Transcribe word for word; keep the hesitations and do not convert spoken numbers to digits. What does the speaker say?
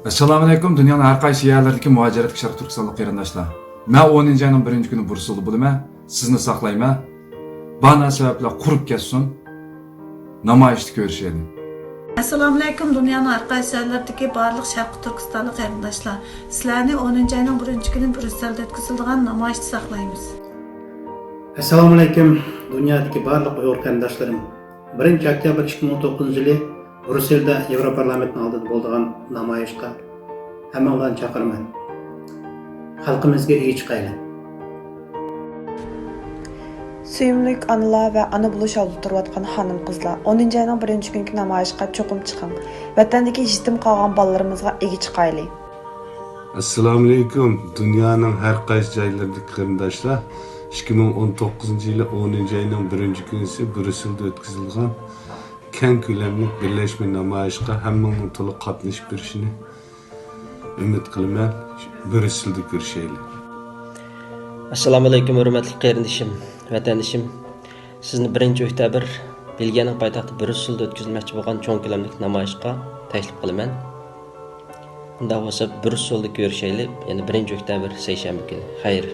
ئەسسالامۇئەلەيكۇم، دۇنيانىڭ ھەر قايسى يەرلىرىدىكى مۇھاجىرەتكە شەرقىي تۈركىستانلىق قېرىنداشلار. مەن ئونىنچى ئاينىڭ بىرىنچى كۈنى برۇسسېلدا بولىمەن. سىزنى ساقلايمەن. بار نەرسە سەۋەبلەر قۇرۇپ كەتسۇن. نامايىشتا كۆرۈشەيلى. ئەسسالامۇئەلەيكۇم، دۇنيانىڭ ھەر قايسى يەرلىرىدىكى بارلىق شەرقىي تۈركىستانلىق قېرىنداشلار. سىلەرنى ئونىنچى ئاينىڭ بىرىنچى كۈنى بريۇسسېلدا ئۆتكۈزۈلىدىغان نامايىشتا ساقلايمىز. ئەسسالامۇئەلەيكۇم، دۇنيادىكى بارلىق ئۇيغۇر قېرىنداشلىرىم. بىرىنچى ئۆكتەبىر ئىككى مىڭ ئون توققۇزىنچى يىلى بريۇسسېلدا يېۋروپارلامېنتنىڭ ئالدىدا بولىدىغان نامايىشقا ھەممىڭلارنى چاقىرىمەن. خەلقىمىزگە ئىگە چىقايلى. سۆيۈملۈك ئانىلار ۋە ئانا بولۇش ئالدىدا تۇرۇۋاتقان خانىم-قىزلار، ئونىنچى ئاينىڭ بىرىنچى كۈنكى نامايىشقا چوقۇم چىقىڭ. ۋەتەندىكى يېتىم قالغان بالىلىرىمىزغا ئىگە چىقايلى. ئەسسالامۇئەلەيكۇم، دۇنيانىڭ ھەر قايسى جايلىرىدىكى قېرىنداشلار، ئىككى مىڭ ئون توققۇزىنچى يىلى ئونىنچى ئاينىڭ بىرىنچى كۈنىسى بريۇسسېلدا ئۆتكۈزۈلگەن كەڭ كۆلەملىك بىرلەشمە نامايىشقا ھەممىڭنىڭ تولۇق قاتنىشىپ بېرىشىنى ئۈمىد قىلىمەن. بريۇسسېلدا كۆرۈشەيلى. ئەسسالامۇئەلەيكۇم، ھۆرمەتلىك قېرىندىشىم، ۋەتەندىشىم. سىزنى بىرىنچى ئۆكتەبىر بېلگىيەنىڭ پايتەختى بريۇسسېلدا ئۆتكۈزۈلمەكچى بولغان چوڭ كۆلەملىك نامايىشقا تەكلىپ قىلىمەن. ئۇنداق بولسا، بريۇسسېلدا كۆرۈشەيلى، يەنى بىرىنچى ئۆكتەبىر، سەيشەنبە كۈنى. خەير.